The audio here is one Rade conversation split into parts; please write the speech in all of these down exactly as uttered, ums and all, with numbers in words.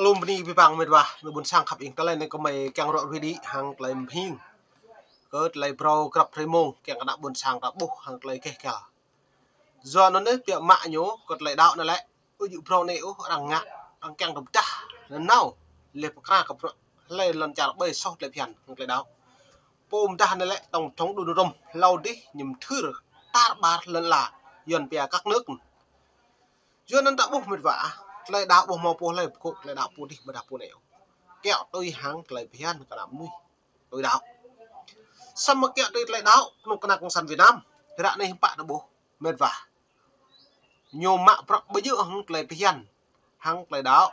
Alum bni bi bang mĭt wa, nơ ƀuôn sang khăp ing, tơlơi anei kơ mei kiăng ruă ruê đĭ hăng tơlơi mhing. Kơ tơlơi brâo grăp hrei mông, kiăng kơ ană ƀuôn sang ta ƀuh hăng tơlơi keh kal. Yua anăn anei biă mă ñu, kơ tơlơi đăo anăn lĕ, ơ jŭ brâo anei ôh, arăng ngă, arăng kiăng tŭm dah, anăn nao, leh pơkra kơ bruă, hlei lăn čar ƀai soh tơlơi phiăn, hăng tơlơi đăo. Pô mdah anăn lĕ tổng thống Donald Trump, hlâo dih, ñu mthưr, tar ƀar lăn ala, yuăn pia các nước. Yua anăn ta ƀuh mĭt wa, tơlơi đăo ƀuh mâo pô hlei pơkŏ tơlơi đăo pô dih ƀiădah pô anei ôh. Kiăo tui hăng tơlơi phiăn kơ ană mnuih tui đăo. Samơ̆ kiăo tui tơlơi đăo, knŭk kna cộng sản Việt Nam, ră anei hiưm pă ta ƀuh, mĭt wa. Ñu mă bruă ƀu djơ̆ hăng tơlơi phiăn, hăng tơlơi đăo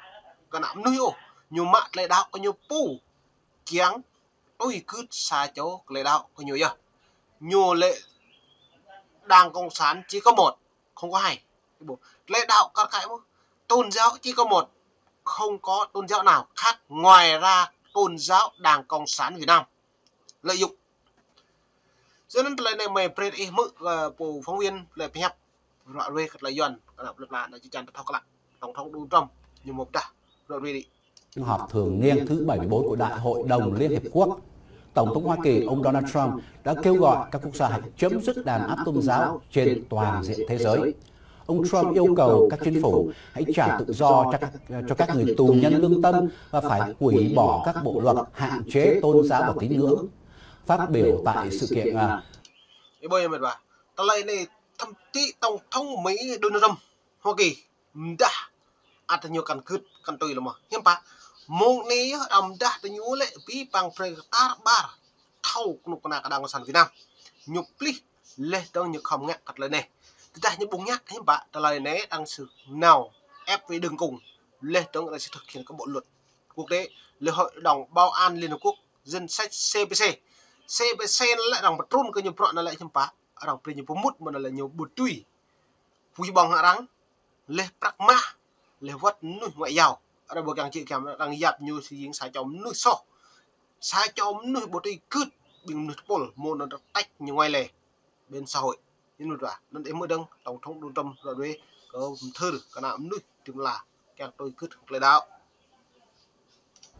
kơ ană mnuih ôh, ñu mă tơlơi đăo kơ ñu pô, kiăng tui gưt sa čô tơlơi đăo kơ ñu yơh. Ñu lĕ đảng cộng sản chỉ có một, không có hai. Tơlơi đăo kar kaĭ mơh, tôn giáo chỉ có một, không có tôn giáo nào khác ngoài ra tôn giáo Đảng Cộng sản Việt Nam lợi dụng. Yua anăn tơlơi anei mei brei ih hmư̆, ơ, pô phóng viên tơlơi pơhiăp ruă ruê kơ tơlơi yuăn, kơ ană plei pla ană čư̆ čan ta thâo klă. Tổng thống Donald Trump, ñu mâo pơdah ruă ruê đĭ. Phiên họp thường niên thứ bảy mươi bốn của Đại hội đồng Liên Hiệp Quốc, Tổng thống Hoa Kỳ, ông Donald Trump đã kêu gọi các quốc gia hãy chấm dứt đàn áp tôn giáo trên toàn diện thế giới. Ông Trump yêu cầu các chính phủ hãy trả tự do cho các, cho các người tù nhân lương tâm và phải hủy bỏ các bộ luật hạn chế tôn giáo và tín ngưỡng. Phát biểu tại sự kiện, à, Ih ƀuh mĭt wa. Tơlơi anei thậm chí tổng thống Mỹ Donald Trump, Hoa Kỳ, mdah, ăt ñu kăn gưt, kăn tui lĕ mơh. Hiưm pă, mông anei yơh, arăng mdah tơ ñu lĕ, bi păng brei tar ƀar, thâo knŭk kna kơ đảng cộng sản Việt Nam. Ñu plih, leh dơ̆ng ñu khŏm ngă kơ tơlơi anei. Tơdah ñu ƀu ngă hiưm pă, tơlơi anei arăng sư nao ép về đường cùng, leh dơ̆ng arăng sư thực hiện các bộ luật quốc tế, leh Hội đồng Bảo an Liên Hợp Quốc, danh sách C P C. C P C anăn lĕ arăng pơtrŭn kơ ñu bruă anăn lĕ hiưm pă, arăng brei ñu pơmŭt mơ̆ng anăn lĕ ñu ƀu tui pui ƀơ̆ng hŏng arăng, leh prăk mah, leh wăt mnuih ngoại giao. Arăng ƀu kiăng čih kiăng arăng yap ñu si jing sa čô mnuih soh. Sa čô mnuih ƀu tui gưt ƀing mnuih tơpul mơ̆ng anăn tăč ñu ngoài lề bên xã hội. Ñu mĭt wa, anăn ih hmư̆ dơ̆ng, tổng thống Donald Trump ruă ruê kơ mthưr kơ ană mnuih tĭng la kiăng tui gưt tơlơi đăo.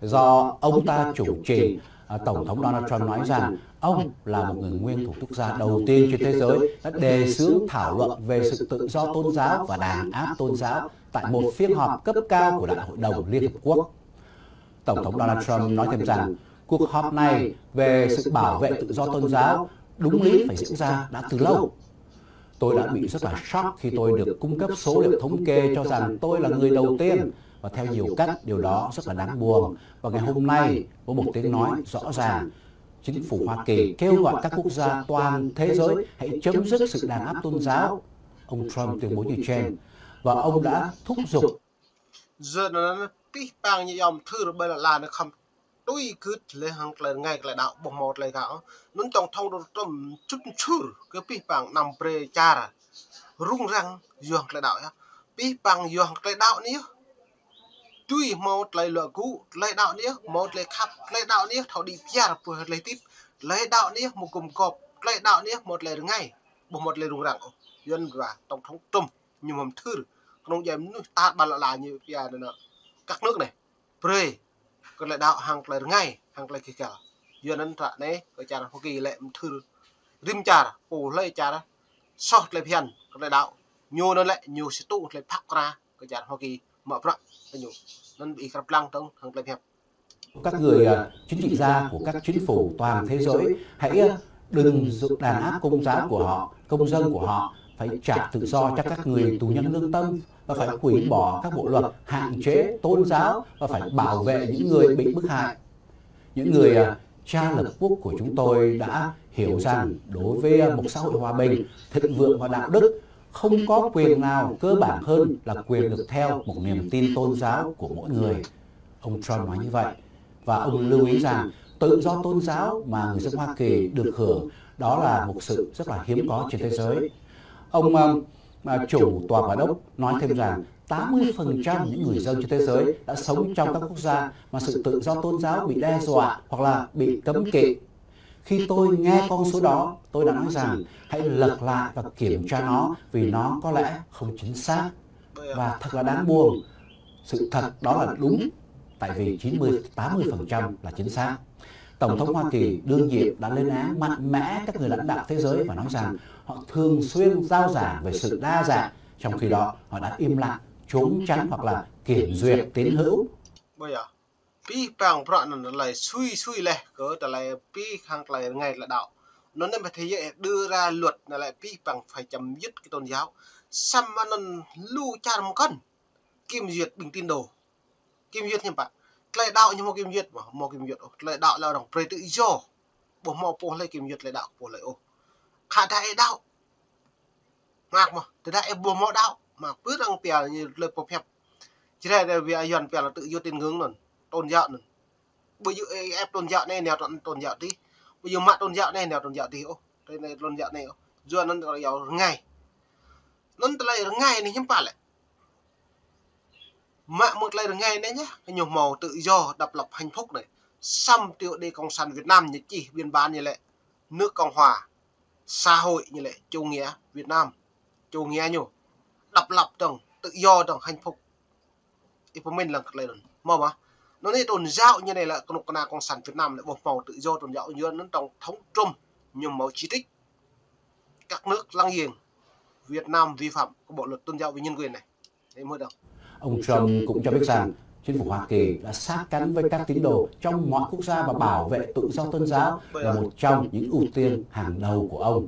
Do ông ta chủ trì, à, Tổng thống Donald Trump nói rằng ông là một người nguyên thủ quốc gia đầu tiên trên thế giới đã đề xướng thảo luận về sự tự do tôn giáo và đàn áp tôn giáo tại một phiên họp cấp cao của Đại hội đồng Liên Hợp Quốc. Tổng thống Donald Trump nói thêm rằng cuộc họp này về sự bảo vệ tự do tôn giáo đúng lý phải diễn ra đã từ lâu. Tôi đã bị rất là sốc khi tôi được cung cấp số liệu thống kê cho rằng tôi là người đầu tiên, và theo nhiều cách điều đó rất là đáng buồn. Và ngày hôm nay, với một tiếng nói rõ ràng, chính phủ Hoa Kỳ kêu gọi các quốc gia toàn thế giới hãy chấm dứt sự đàn áp tôn giáo. Ông Trump tuyên bố như trên, và ông đã thúc giục Yua anăn pih pang ñu yom thưr ƀai lăn ala anei khŏm tui gưt leh hŏng tơlơi rơngai tơlơi đăo ƀuh mâo tơlơi kâo. Anăn tổng thống Donald Trump čŭt čhur kơ pih pang năm brei čar rŭng răng yua hŏng tơlơi đăo yơh. Pih pang yua hŏng tơlơi đăo anei yơh. Tui mâo tơlơi luă gŭ, tơlơi đăo anei yơh, mâo tơlơi khăp, tơlơi đăo anei yơh, thâo đĭ kyar pô hlei hdĭp, tơlơi đăo anei yơh, mâo gum gôp, tơlơi đăo anei yơh, mâo tơlơi rơngai, ƀuh mâo tơlơi rŭng răng ôh. Yua anăn wa tổng thống Trump ñu mâo mthưr, knŏng djai mnuih tar ƀar lăn ala ñu pia anăn, các nước anei. Brei kơ tơlơi đăo hŏng tơlơi rơngai, hŏng tơlơi kih kal. Yua anăn tră anei kơ čar Hoa Kỳ lĕ mthưr rĭm čar, pô hlei čar soh tơlơi phiăn kơ tơlơi đăo. Ñu anăn lĕ ñu sĭt tŭ tơlơi phak kra kơ čar Hoa Kỳ mă bruă kơ ñu. Anăn bi grăp lăng tơ̆ng hŏng tơlơi pơhiăp. Các người, à, chính trị gia của các chính phủ toàn thế giới, hãy, à, đừng dùng đàn áp công giáo của họ, công dân của họ, phải trả tự do cho các người tù nhân lương tâm và phải hủy bỏ các bộ luật hạn chế tôn giáo và phải bảo vệ những người bị bức hại. Những người, à, cha lập quốc của chúng tôi đã hiểu rằng đối với, à, một xã hội hòa bình, thịnh vượng và đạo đức, không có quyền nào cơ bản hơn là quyền được theo một niềm tin tôn giáo của mỗi người. Ông Trump nói như vậy. Và ông lưu ý rằng tự do tôn giáo mà người dân Hoa Kỳ được hưởng đó là một sự rất là hiếm có trên thế giới. Ông, à, à, chủ tòa bạch ốc nói thêm rằng tám mươi phần trăm những người dân trên thế giới đã sống trong các quốc gia mà sự tự do tôn giáo bị đe dọa hoặc là bị cấm kị. Khi tôi nghe con số đó, tôi đã nói rằng hãy lật lại và kiểm tra nó vì nó có lẽ không chính xác. Và thật là đáng buồn, sự thật đó là đúng. Tại vì chín mươi, tám mươi phần trăm là chính xác. Tổng thống Hoa Kỳ đương nhiệm đã lên án mạnh mẽ các người lãnh đạo thế giới và nói rằng họ thường xuyên rao giảng về sự đa dạng, trong khi đó họ đã im lặng, trốn tránh hoặc là kiểm duyệt tín hữu. Ƀuh yơh. Bi păng bruă anăn tơlơi sui sui leh kơ tơlơi bi khăng tơlơi rơngai tơlơi đăo. Anăn mơh thei yơh đưa ra luật anăn lĕ bi păng phải chấm dứt cái tôn giáo. Săm anăn lu čar mkăn. Kiểm duyệt ƀing tín đồ. Kiểm duyệt hiam pă. Tơlơi đăo ñu mâo kiểm duyệt mơh, mâo kiểm duyệt ôh. Tơlơi đăo lĕ arăng brei tự do. Ƀu mâo pô hlei kiểm duyệt tơlơi đăo pô hlei ôh. Khă dah ih đăo. Mơak mơh, tơdah ih ƀu mâo đăo, mơak pơ arăng pia ñu tơlơi pô phep. Črei dah wia Yuăn pia là tự do tín ngưỡng anăn, tôn giáo anăn. Ƀu djŏ ih ép tôn giáo anei nao tôn, tôn giáo dih. Ƀu djŏ mă tôn giáo anei nao tôn giáo dih ôh. Tơlơi anei tôn giáo anei ôh. Yua anăn tơlơi rơngai. Anăn tơlơi rơngai anei hiam pă lĕ. Mă mơ̆ng tơlơi rơngai anei yơh, ñu mâo tự do, độc lập, hạnh phúc anei. Săm tiểu đi Cộng sản Việt Nam ñu čih biên bản ñu lĕ nước Cộng hòa xã hội ñu lĕ chủ nghĩa Việt Nam, chủ nghĩa ñu. Độc lập dơ̆ng, tự do dơ̆ng, hạnh phúc. Ih pơmĭn lăng kơ tơlơi anăn. Mâo mơh. Anăn anei tôn giáo ñu anei lĕ knŭk kna Cộng sản Việt Nam lĕ ƀu mâo tự do tôn giáo ñu anăn tổng thống Trump ñu mâo chỉ trích các nước láng giềng Việt Nam vi phạm cái bộ luật tôn giáo và nhân quyền này. Ông Trump cũng cho biết rằng chính phủ Hoa Kỳ đã sát cánh với các tín đồ trong mọi quốc gia và bảo vệ tự do tôn giáo là một trong những ưu tiên hàng đầu của ông.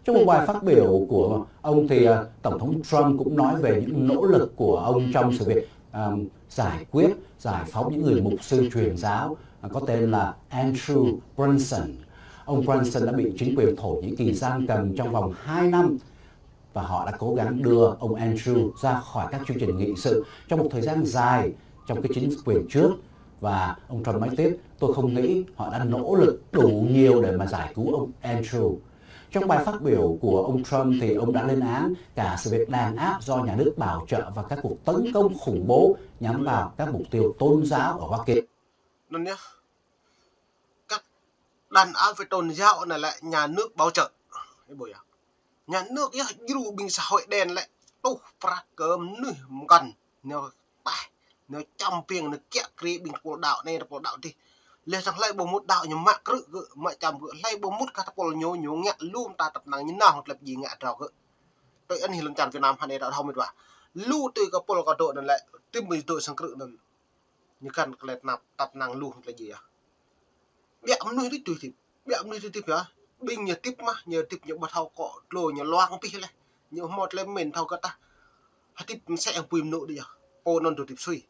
Trong một bài phát biểu của ông thì, à, Tổng thống Trump cũng nói về những nỗ lực của ông trong sự việc, à, giải quyết, giải phóng những người mục sư truyền giáo, à, có tên là Andrew Brunson. Ông Brunson đã bị chính quyền Thổ Nhĩ Kỳ giam cầm trong vòng hai năm và họ đã cố gắng đưa ông Andrew ra khỏi các chương trình nghị sự trong một thời gian dài trong cái chính quyền trước. Và ông Trump nói tiếp, tôi không nghĩ họ đã nỗ lực đủ nhiều để mà giải cứu ông Andrew. Trong bài phát biểu của ông Trump thì ông đã lên án cả sự việc đàn áp do nhà nước bảo trợ và các cuộc tấn công khủng bố nhắm vào các mục tiêu tôn giáo ở Hoa Kỳ. Anăn yơh, các đàn áp về tôn giáo anăn lĕ nhà nước bảo trợ. Ih ƀuh yơh. Nhà nước yơh djru ƀing xã hội đen lĕ tuh prăk kơ mnuih mkăn. Ñu tah, ñu čăm piêng, ñu kiă kriê ƀing tơpul đăo anei, tơpul đăo dih. Leh dơ̆ng hlei ƀu mŭt đăo ñu mă krư̆ gơ̆, mă čăm gơ̆. Hlei ƀu mŭt kah tơpul ñu, ñu ngă lu mta tăp năng ñu nao hlăm klei pơjing ngă drao gơ̆. Tui anei lăn čar Việt Nam hŏng anei đăo hŏng mĭt wa. Lu tui kơ pôl kơ dôk anăn lĕ, tĭm mĭt dôk sang krư̆ anăn. Ñu kăn klei tnap, tăp năng lu hlăm klei djiê yơh. Ƀiă mnuih tui tui hdĭp. Ƀiă mnuih tui hdĭp yơh. Ƀing ñu hdĭp mơh, ñu hdĭp ñu ƀu thâo kŏ tlô ñu luang pih leh. Ñu mâo tơlơi mĭn thâo kơ tah. Hdĭp msĕ hŏng pui mnŭ dih yơh. Pô anăn dôk hdĭp sui.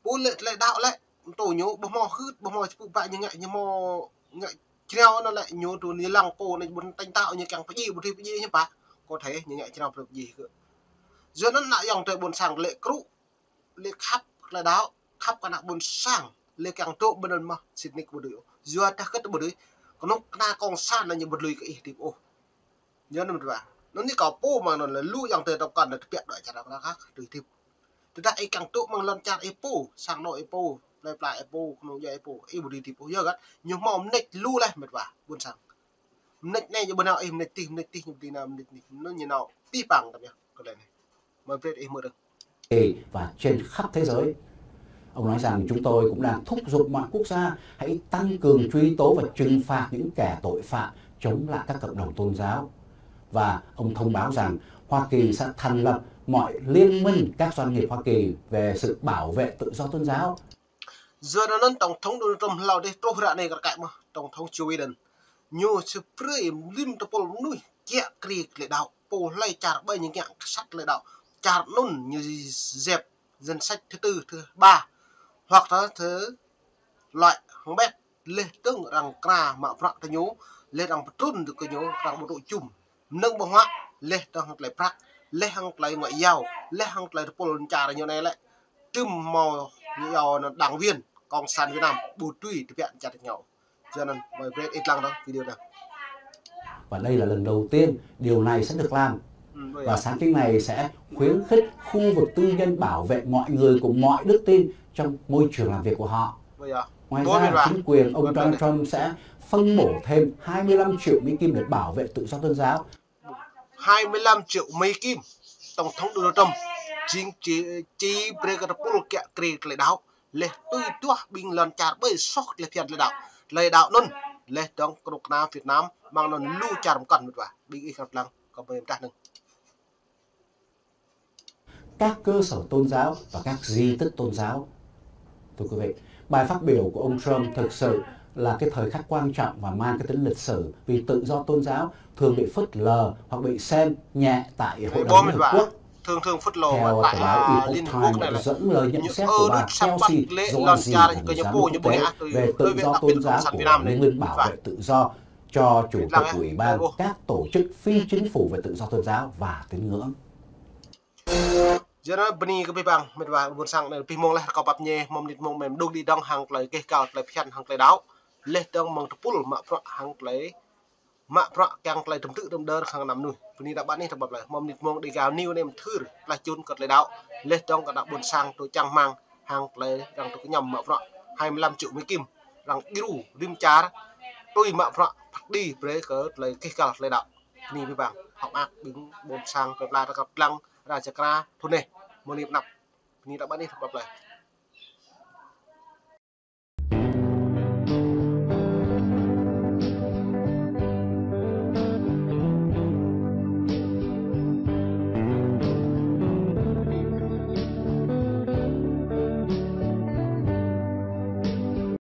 Pô lĕ tơlơi đăo lĕ, mtô ñu ƀu mâo hưt, ƀu mâo čpŭ ƀă ñu ngă, ñu mâo ngă jrao anăn lĕ, ñu dôk ñu lăng pô anăn ƀuôn tañ tao ñu kiăng pơdjiê, ƀu dưi pơdjiê hiam pă. Kơ thei ñu ngă jrao brei pơdjiê kơ. Yua anăn ană ayŏng adei ƀuôn sang lĕ krŭ, lĕ khăp tơlơi đăo, khăp kơ ană ƀuôn sang, lĕ kiăng dôk ƀơi anăn mơh, sĭt nik ƀu dưi. Yua dah kơ ƀu dưi, knŭk kna cộng sản anăn ñu ƀu lui kơ ih hdĭp ôh. Yua anăn mĭt wa. Anăn anei kâo pô mơ̆ng anăn lĕ lu ayŏng adei tơpkăn lĕ tơbiă dŏ čar anăn kah tui hdĭp. Tơdah ih kiăng dôk mơ̆ng lăn čar ih pô, sang anôk ih pô, plei pla ih pô, knŭk kna ih pô, ih ƀu dưi hdĭp ôh. Yua găt, ñu mâo mnêč lu leh mĭt wa, ƀuôn sang. Mnêč anei ñu ƀu nao ih, mnêč dih, mnêč dih, ñu ƀu dưi nao mnêč dih. Anăn ñu nao bi păng tăm yơh, kơ lĕ anei. Mơ̆ brei ih mơ̆ dơ̆ng. Và trên khắp thế giới. Ông nói rằng chúng tôi cũng đang thúc giục mọi quốc gia hãy tăng cường truy tố và trừng phạt những kẻ tội phạm chống lại các cộng đồng tôn giáo. Và ông thông báo rằng Hoa Kỳ sẽ thành lập mọi liên minh các doanh nghiệp Hoa Kỳ về sự bảo vệ tự do tôn giáo. Yua anăn Tổng thống Donald Trump hlâo dih truh ară anei kơ kĕ mơh, Tổng thống Joe Biden. Ñu srei brei lim tơpul mnuih kiă kriê klei đăo. Pô hlei čar ƀai ñu ngă ksat klei đăo. Čar anăn ñu djăp danh sách thứ tư, thứ ba. Hoặc là thứ loại hŏng ƀĕ. Leh dơ̆ng arăng kra mă bruă tơ ñu, leh arăng pơtrŭn dôk kơ ñu, arăng ƀu dôk jŭm. Mnơ̆ng ƀơ̆ng huă, leh dơ̆ng hŏng klei prăk, leh hŏng klei ngoại giao, leh hŏng klei tơpul lăn čar ñu anei lĕ. Tơm mâo ñu yua anăn đảng viên Cộng sản Việt Nam, ƀu dưi tơbiă čar ñu. Yua anăn, mơ̆ brei ih dlăng dơ̆ng video anăn. Và đây là lần đầu tiên điều này sẽ được làm. Và sáng kiến này sẽ khuyến khích khu vực tư nhân bảo vệ mọi người của mọi đức tin trong môi trường làm việc của họ. Ngoài ra, chính quyền ông Donald Trump sẽ phân bổ thêm hai mươi lăm triệu Mỹ Kim để bảo vệ tự do tôn giáo. Hai mươi lăm triệu Mỹ Kim, Tổng thống Donald Trump, jing či, či brei kơ tơpul kiă kriê klei đăo. Leh tui duah ƀing lăn čar ƀai soh klei bhiăn klei đăo. Klei đăo anăn. Leh dŏng knŭk kna Việt Nam, mơ̆ng anăn lu čar mkăn mĭt wa. Ƀing ih kăp lăng, kơ mơ̆ng mdah anăn. Các cơ sở tôn giáo và các di tích tôn giáo. Thưa quý vị, bài phát biểu của ông Trump thực sự là cái thời khắc quan trọng và mang cái tính lịch sử vì tự do tôn giáo thường bị phớt lờ hoặc bị xem nhẹ tại Hội đồng Liên Hợp Quốc. Theo tờ báo Epoch Times đã dẫn lời nhận xét của bà Chelsea Juonji là người giám đốc quốc tế về tự do tôn giáo của Liên minh bảo vệ tự do cho chủ tịch ủy ban các tổ chức phi chính phủ về tự do tôn giáo và tín ngưỡng. Yua anăn bni kơ bi bang, mĭt wa ƀuôn sang anei bi mông leh kâo pap ñe, mâo mnĭt mông mem đung đi dŏng hăng klei keh kal klei bhiăn hăng klei đăo. Leh dŏng mơ̆ng tơpul mă bruă hăng klei mă bruă kiăng klei tŭm tư̆ tŭm đơr hăng ană mnuih. Bni đa ƀă anih tơbăp leh, mâo mnĭt mông đi gao niu nem thưr, klei čun kơ klei đăo. Leh dŏng kơ đa ƀuôn sang tui čang hmăng hăng klei răng tŭ kñăm mă bruă hai mươi lăm triệu Mỹ Kim, răng djru rĭm čar, tui mă bruă phat đi brei kơ klei keh kal klei đăo. Bni bi bang, hŏk mơak ƀing ƀuôn sang kơ pla kăp dlăng, ra čakra, thŭn anei, mâo ni pnăp. Bni đa ƀă anih tơbăp leh.